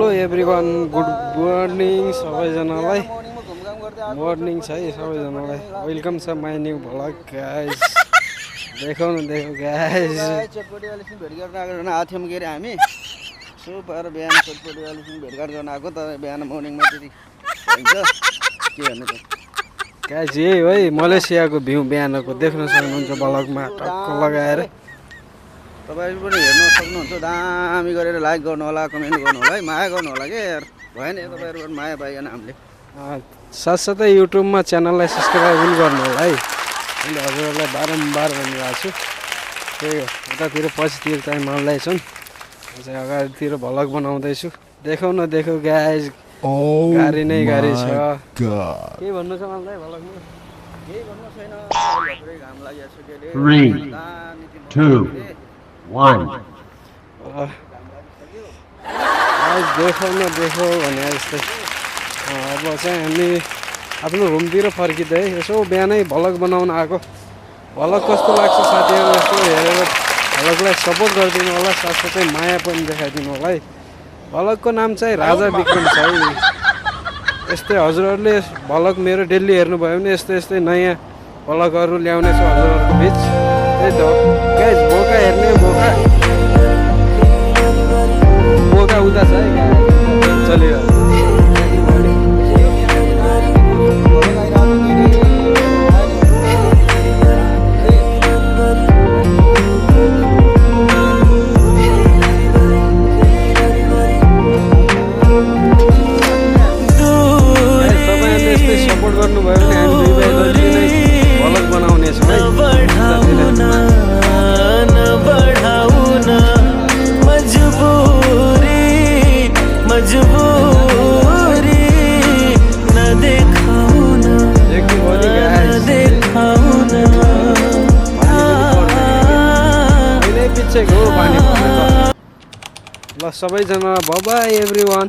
hello everyone good morning सबैजनालाई morning छ है सबैजनालाई वेलकम छ माई न्यू भ्लग गाइस देखौ न गाइस चटपटीवालीसँग भेटघाट गर्न आएको थियौँ के अरे हामी सुपर बिहान चटपटीवालीसँग भेटघाट गर्न आएको तर बिहान मर्निङमा त्यति हुन्छ के भन्नु त गाइस यही हो है मलेसियाको भ्यू बिहानको देख्न सक्नुहुन्छ भ्लगमा टक्क लगाएर तपाईहरु पनि हेर्न सक्नुहुन्छ दामी गरेर लाइक गर्नु होला कमेन्ट गर्नु होला है माया गर्नु होला के यार भएन तपाईहरुको माया पाइएन हामीले साथसाथै युट्युबमा च्यानललाई सब्स्क्राइब पनि गर्नु होला है मैले हजुरहरूलाई बारम्बार भनिरहेको छु त्यही हो उतातिर पछितिर चाहिँ मल्दैछन् चाहिँ अगाडितिर भ्लग बनाउँदैछु देखौ न देखौ गाइस गाडी नै गाडी छ के भन्नु छ मलाई भ्लगमा केही भन्नु छैन पुरै घाम लागिएको छ केले 3 2 1 गाइस देखौ न देखौ भने जस्तै अब चाहिँ हामी आफ्नो रुमतिर फर्किँदै यसो बिहानै भ्लग बनाउन आएको भ्लग कस्तो लाग्छ साथीहरू यसो हेरेर भ्लगलाई सपोर्ट गरिदिनु होला साथसाथै माया पनि देखाइदिनु होला है भ्लगको नाम चाहिँ राजा विक्रम छ है यस्तै हजुरहरूले भ्लग मेरो डेली हेर्नुभयो भने यस्तै यस्तै नयाँ भ्लगहरू ल्याउने छु हजुरहरूको बिच त्यही त गाइस बोका हेर्ने बोका उता छ है चलिरहेको सपोर्ट गर्नुभयो भने हामी दुई भाइ जल्दी नै भ्लग बनाउनेछौँ है ल सबैजना बाइ बाइ एभ्रिवान